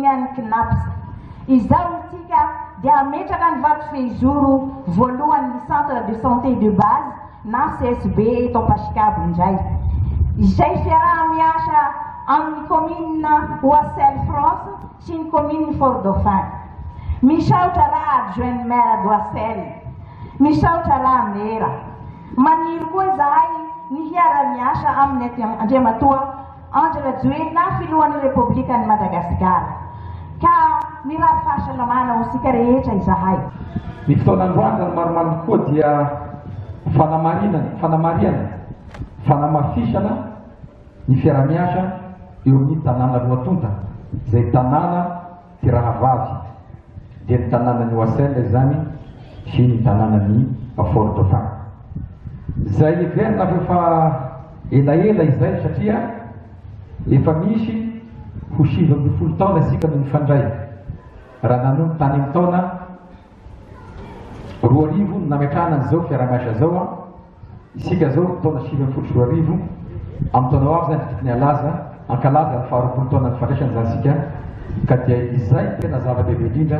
ny an'ny Cnaps. Izao isika dia hametraka ny vato fehizoro voalohany ny Centre de Santé de Base na CSB eto Ampasicabo indray. Izay fiaraha-miasa amin'ny kaominina Oissel France sy ny kaominin'i Fort Dauphin. Misaotra raha adjoint ny maire d'Oissel. Misaotra raha mera. Maniry koa izahay ny hiara-miasa amin'ny Andriamatoa Andry Rajoelina Filohan'ny Repoblikan'i Madagasikara. Ka mirary fahasalamana ho antsika rehetra izahay. Ny fotoana androany raha ny marimarina kokoa dia fanamarinana, fanamarihana, fanamafisana ny fiaraha-miasa eo amin'ny tanàna roa tonta, izay tanàna mpirahavavy, dia ny tanànan'i Oissel izany sy ny tanànan'i Fort Dauphin. Izay heverina fa efa elaela izay satria efa misy ho 19 taona isika no nifandray, raha nanomboka tany amin'ny taona 2000 no nametrahana an'izao fiaraha-miasa izao. Isika izao taona 2019, amin'ny taona ho avy izany dia tokony halaza, hankalaza ny faha-20 taonan'ny fandraisana izany isika, ka dia izay no tena zava-dehibe indrindra,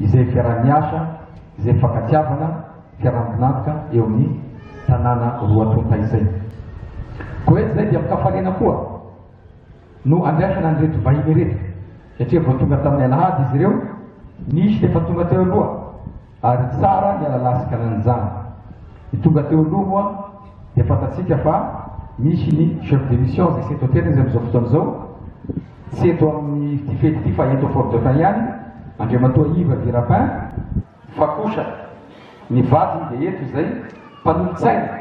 izay fiaraha-miasa, izay fifankatiavana, fiaraha-miombon'antoka eo amin'ny tanàna roa tonta izay. Koa eto izay dia amin-kafaliana koa no andraisana an'ireto vahiny ireto, satria vao tonga tamin'ny alahady izy ireo, nisy efa tonga teo aloha, Ary tsara ny alalasika an'izany. Ny tonga teo aloha moa dia fantatsika fa misy ny chef de mission izay tsy eto an-toerana izy amin'izao fotoana izao, tsy eto amin'ity fety ity fa eto Fort Dauphin ihany, Andriamatoa Yves Virapin, fa kosa ny vadiny dia eto izay mpanolotsaina.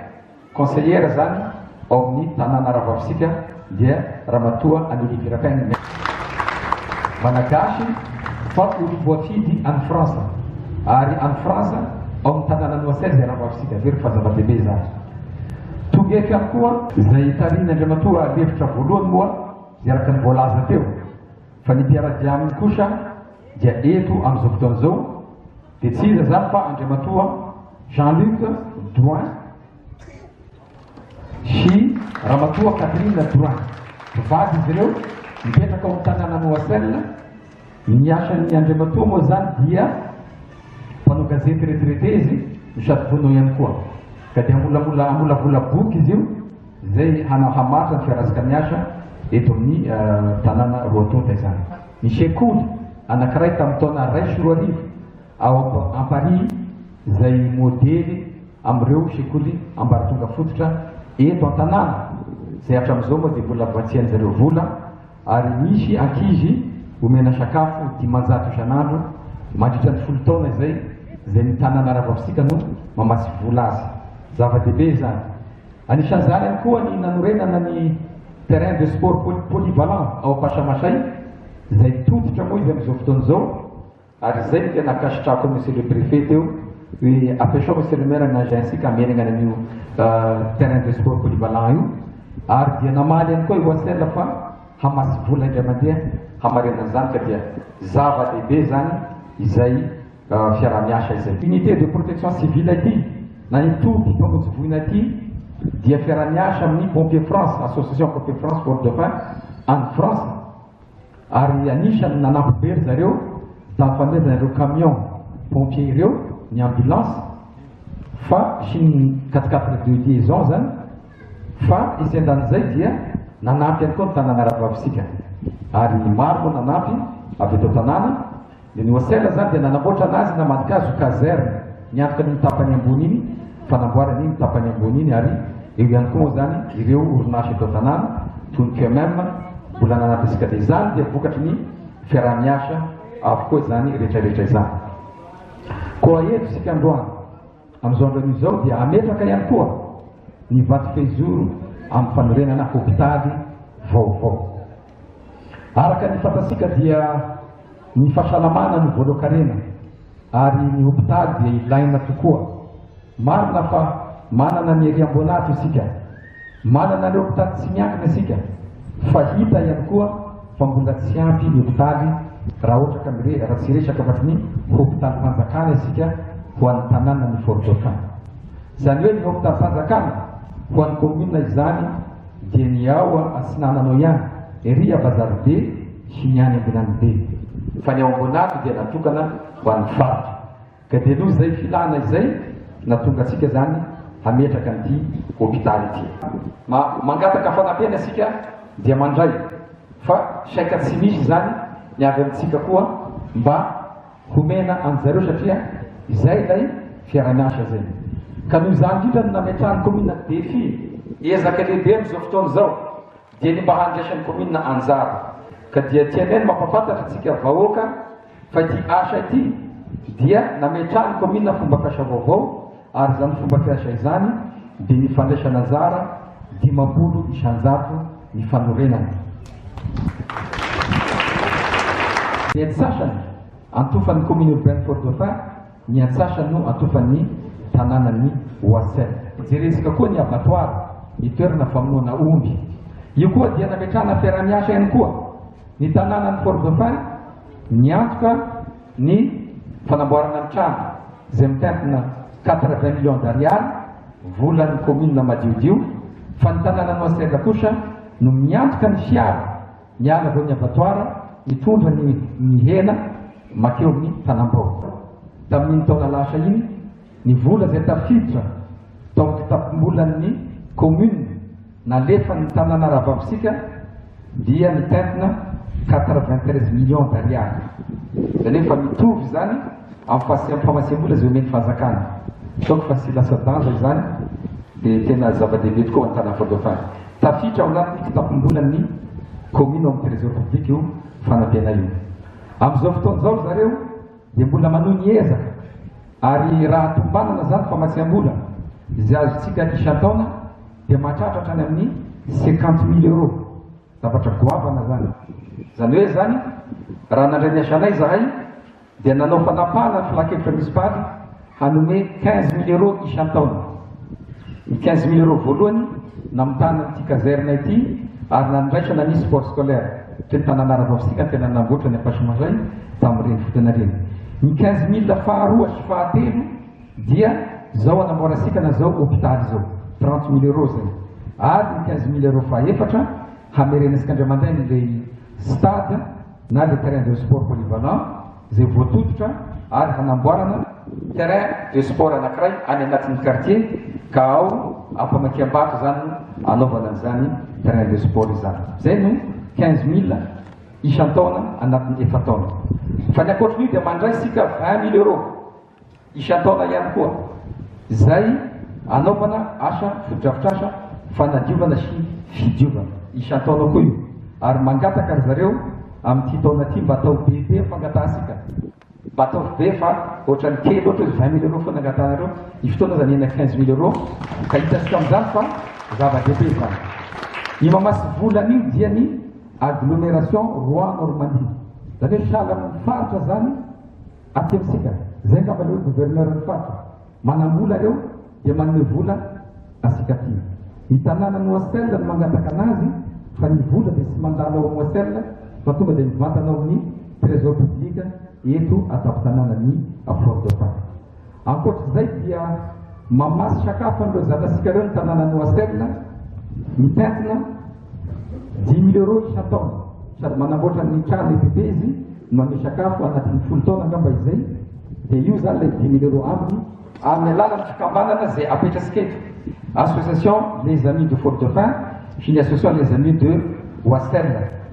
Conseillère zany ao amin'ny tanàna Ravavisika dia Ramatoa Amélie Virapin Malagasy fa olom-boafidy any France ary any France ao amin'ny tanàna Noisel izay Ravavisika averiko fa zava-dehibe izany. Tonga eto ihany koa izay tarihin'i Andriamatoa lefitra voalohany moa izay araka ny voalaza teo fa ny mpiara-dia aminy kosa dia eto amin'izao fotoana izao dia tsy iza izany fa Andriamatoa Jean Luc Drouin sy Ramatoa Catherine Drouin. Mpivady izy ireo, mipetraka ao amin'ny tanànan'i Oissel. Ny asan'ny Andriamatoa moa izany dia mpanao gazety retraité izy no sady mponina ao ihany koa. Ka dia hamolamola hamolavola boky izy io izay hanao hamaritra ny fiarahasika miasa eto amin'ny tanàna roa tonta izany. Ny sekoly anankiray tamin'ny taona 2001 ao Amparihy izay modely amin'ireo sekoly ambaratonga fototra eto an-tanàna izay hatramin'izao moa dia mbola vatsian-dry zareo vola ary misy ankizy omena sakafo 500 isan'andro mandritra ny folo taona izay izay ny tanàna Ravavitsika no mamatsy vola azy. Zava-dehibe izany. Anisan'izany ihany koa ny nanorenana ny terrain de sport polyvalent ao Ampasamasay izay tototra moa izy amin'izao fotoana izao. Ary izay no tena ankasitrahako an'i Monsieur le Préfet teo hoe ampiasao Monsieur le Maire ny agence-ka hamerenana an'io terrain de sport polyvalent io. Ary dia namaly ihany koa i Oissel fa hamatsy vola indray mandeha hamarinana an'izany ka dia zava-dehibe izany izay fiaraha-miasa izay. Unité de protection civile ity na ny toby mpamonjy voina ity dia fiaraha-miasa amin'ny Pompiers France, Association Pompiers France Fort Dauphin any France. Ary anisan'ny nanampy be ry zareo tamin'ny fanomezana ireo camion pompier ireo, ny ambulance fa sy ny quatre quatre de liaison zany fa etsy andanin'izay dia nanampy ihany koa ny tanàna Rahavavitsika ary maro moa nanampy avy eto an-tanàna. Ny Noiselle zany dia nanamboatra anazy namadika azy ho caserne, niantoka an'iny tapany ambony iny, fanamboarana iny tapany ambony iny ary eo ihany koa moa zany ireo orinasa eto an-tanàna toy ny QMM mbola nanampy antsika dia izany dia vokatry ny fiaraha-miasa avokoa izany rehetrarehetra izany. Koa eto isika androany amin'izao andro anio izao dia hametraka ihany koa ny vato fehizoro amin'ny fanorenana hopitaly vaovao. Araka ny fantatsika dia ny fahasalamana no voalohan-karena ary ny hopitaly dia ilaina tokoa. Marina fa manana ny ery Amboanatro isika, manana ny hopitaly tsy miankina isika fa hita ihany koa fa mbola tsy ampy ny hopitaly raha ohatra ka mire raha tsy hiresaka afa-tsy ny hopitalim-panjakana isika ho an'ny tanànan'i Fort Dauphin. Izany hoe ny hopitalim-panjakana ho an'ny commune izany dia ny ao atsinanana ao ihany, ery a Bazaribe sy ny any Ambilanibe. Fa ny ao Amboanato dia natokana ho an'ny faritra. Ka dia noho izay filana izay nahatonga antsika izany hametraka an'ity hopitaly ity. Ma, mangataka fanampiana isika dia mandray, fa saika tsy misy izany ny avy amintsika koa mba homena an-jareo satria izay ilay fiaraha-miasa izay. Ka noho izany indrindra no nametrahan'ny kaominina défi, ezaka lehibe amin'izao fotoana izao, dia ny mba handraisan'ny kaominina anjara. Ka dia tianay ny mampahafantatra antsika vahoaka fa ity asa ity dia nametrahan'ny kaominina fomba fiasa vaovao ary izany fomba fiasa izany dia ny fandraisana anjara 50% ny fanorenana. Ny antsasany antofan'ny commune urbaine Fort Dauphin, ny antsasany no antofan'ny tanànan'i Oissel. Jerentsika koa ny abattoir, ny toerana famonoana omby. Io koa dia nametrahana fiaraha-miasa ihany koa. Ny tanànan'i Fort Dauphin niantoka ny fanamboarana ny trano izay mitentina 80 millions d'ariary, volan'ny commune madiodio, fa ny tanànan'i Oissel kosa no miantoka ny fiara miala avy eo amin'ny abattoir mitondra ny ny hena makeo amin'ny tanam-bao. Tamin'iny taona lasa iny, ny vola izay tafiditra tao amin'ny kitapom-bolan'ny commune nalefan'ny tanàna Rahavavitsika dia mitentina 93 millions d'ariary. Izany hoe efa mitovy izany amin'ny famatsiam-bola izay omen'ny fanjakana. Ataoko fa tsy lasa-danja izany dia tena zava-dehibe tokoa ho an'ny tanàna Fort Dauphin. Tafiditra ao anatin'ny kitapom-bolan'ny commune ao amin'ny trésor public io fanampiana io. Amin'izao fotoana izao ry zareo dia mbola manohy ny ezaka ary raha tombanana izany famatsiam-bola izay azontsika isan-taona dia mahatratra hatrany amin'ny 50 000 euros. Zavatra goavana izany. Izany hoe izany raha nandray ny asanay izahay dia nanao fanapahana ny filankevitra monisipaly hanome 15 000 euros isan-taona. Ny 15 000 euros voalohany namitana an'ity caserne ity ary nandraisana ny sport scolaire. Teo ny tanàna Rahavavitsika no tena nanamboatra ny Ampasimandray tamin'ireny fotoana ireny. Ny 15 000 faharoa sy fahatelo dia izao anamboarantsika na izao hopitaly izao, 30 000 euros izay. Ary ny 15 000 euros fahaefatra hamerenantsika indray mandeha an'ilay stade na le terrain de sport polyvalent izay voatototra ary hanamboarana terrain de sport anankiray any anatin'ny quartier ka ao Ampamakiambato izany no anaovana an'izany terrain de sport izany. Izay no 15 000 isan-taona anatin'ny efa-taona. Fa ny ankoatrin'io dia mandray isika 20 000 euros isan-taona ihany koa izay anaovana asa fotodrafitrasa fanadiovana sy fidiovana. Isan-taona koa io. Ary mangataka ry zareo amin'ity taona ity mba atao bebe ny fangatahantsika. Mba ataovy be fa ohatran'ny kely loatra izy 20 000 euros foana angatahanareo. Ny fotoana aza nihena 15 000 euros. Ka hitantsika amin'izany fa zava-dehibe izany. Ny mamasy vola an'io dia ny agglomération Rouen-Normandie. Izany hoe sahala amin'ny faritra izany aty amintsika. Izay angamba ilay hoe gouverneur ny faritra. Manam-bola ireo dia manome vola antsika aty. Ny tanànan'i Oissel no mangataka anazy fa ny vola dia tsy mandalo ao Oissel fa tonga dia mivantana ao amin'ny trésor public eto an-tampon-tanànan'i Fort Dauphin. Ankoatr'izay dia mamasy sakafo an'ireo zanasika ireo ny tanànan'i Oissel mitentina 5000 euros isan-taona. Sady manamboatra ny trano EPP izy no manome sakafo anatin'ny 10 taona angamba izay. Dia io izany ilay 5000 euros ambiny amin'ny alalan'ny fikambanana izay apetratsika eto, Association Les Amis de Fort Dauphin sy ny Association Les Amis de Oissel.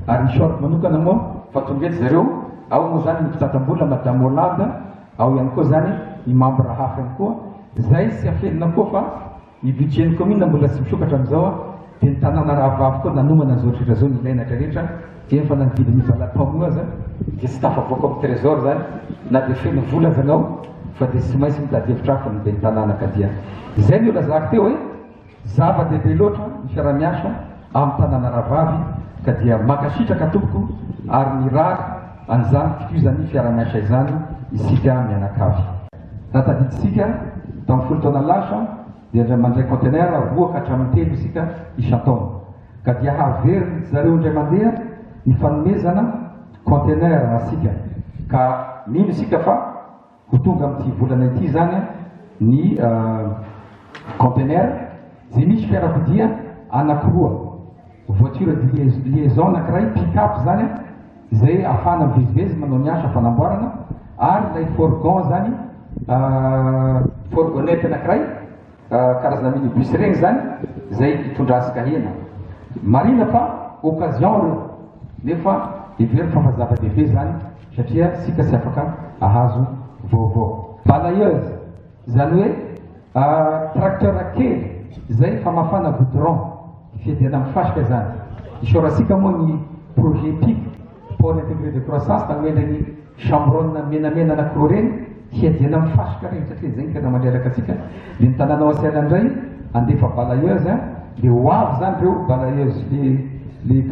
Ary isaorako manokana moa fa tonga eto zareo, ao moa izany ny mpitantam-bola Madame Hollande, ao ihany koa izany ny membre hafa ihany koa, izay tsy afenina koa fa Ny budget ny commune mbola tsy misokatra amin'izao dia ny tanàna rahavavy koa nanomana an'izao rehetra izao ny ilaina rehetra dia efa na ny vidin'io balapaoma io aza dia tsy tafavoaka amin'ny trésor izany na dia feno vola aza anao fa dia tsy maintsy mitady hevitra hafa ny ben'ny tanàna ka dia izay no lazako teo hoe zava-dehibe loatra ny fiaraha-miasa amin'ny tanàna rahavavy ka dia mankasitraka tompoko ary mirary an'izany fitohizan'ny fiaraha-miasa izany isika mianakavy. Raha tadidintsika, tamin'ny 10 taona lasa dia indray mandray conteneur roa ka hatramin'ny telo isika isan-taona. Ka dia haverin-dry zareo indray mandeha ny fanomezana conteneur antsika. Ka mino isika fa ho tonga amin'ity volana ity izany ny conteneur izay misy fiarakodia anankiroa, voiture de liaison anankiray, pick-up izany. izay ahafahana mivezivezy manao ny asa fanamboarana ary ilay fourgon zany, fourgonnette anankiray, karazana minibus ireny zany izay hitondrasika hena. Marina fa occasion ireo nefa heveriko fa zava-dehibe zany satria sika tsy afaka ahazo vaovao. Balayeuse, izany hoe tracteur kely izay famafana goudron, fiadiana amin'ny fasika izany. Isaorantsika moa ny projet PIC, Pôle Intégré de Croissance, nanome ireny chambron menamena anankiroa ireny hiadiana amin'ny fasika ireny satria izay no tena mandreraka antsika. Dia ny tanàna ao Asiana indray handefa balayeuse, dia ho avy izany ireo balayeuse le le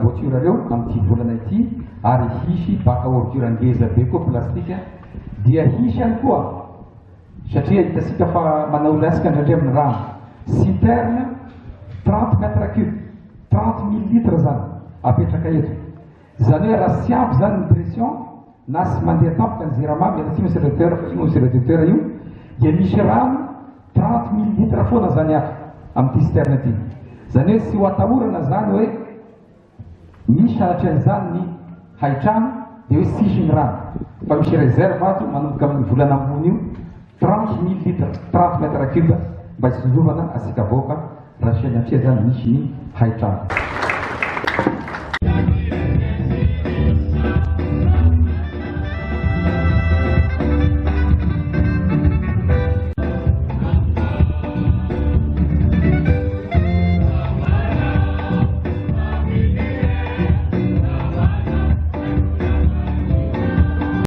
voiture ireo amin'ity volana ity ary hisy bac à ordure ngeza be koa plastique, dia hisy ihany koa satria hitantsika fa manao lasika indraindray amin'ny rano, citerne 30 mètres cube, 30 mille litres zany apetraka eto. Izany hoe raha tsy ampy zany ny pression na tsy mandeha tampoka ny jirama, miala tsiny monsieur le directeur fa io monsieur le directeur io, dia misy rano 30 mille litres foana zany ato amin'ity citerne ity. Izany hoe tsy ho atahorana zany hoe misy sanatria an'izany ny haitrano dia hoe tsisy ny rano, fa misy réserve ato manomboka amin'ny volana ambony io 30 mille litres, 30 mètres cube mba hitsinjovana antsika vahoaka raha sanatria zany misy ny haitrano.